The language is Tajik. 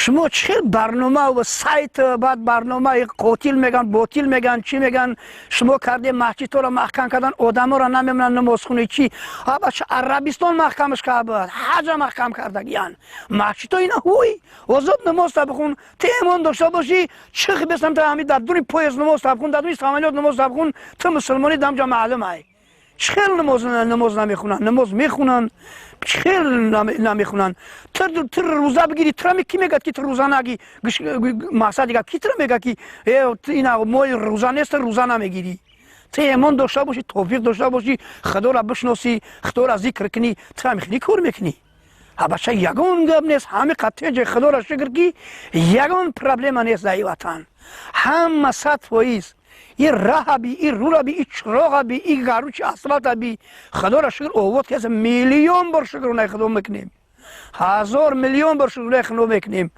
Шумо чӣ хел барнома ва сайт, баъд барномаи қотил меган, ботил меган, чӣ меган? Шумо кардем, масҷидҳоро маҳкам кардан, одаморо намемонанд намозхони. Чӣ бача, Арабистон маҳкамаш кард, ҳаҷа маҳкам кардагиян, масҷидҳо ина ҳуй озод намоз та бихун. Ту эмон дошта бошӣ, чих бесам, та ҳами дар дуни поезд намоз та бихун, дар дуни самолёт намоз та бихун, ту мусулмонӣ дамҷа маълум ай. Чӣ хел намоз намехунанд? Намоз мехунанд, чӣ хел намехунанд? Ту рӯза бигирӣ, тура ки мегӯяд, ки ту рӯза наги? Мақсад дига, ки тура мегӯяд, ки ина мои рӯза нест, рӯза намегирӣ? Ту эмон дошта бошӣ, тавфиқ дошта бошӣ, Худоро бишносӣ, Худоро зикр кунӣ, ту ҳами хеле кор мекунӣ. Бача, ягон гап нест, ҳами қатъи Худоро шукр, ки ягон проблема нест дар ватан, ҳама 100%. И раҳаби, и рураби, и чироғаби, и гаручи асфалтаби, Худоро шукр, овод каса. Миллион бор шукронаи Худо мекунем, ҳазор миллион бор шукронаи Худо мекунем.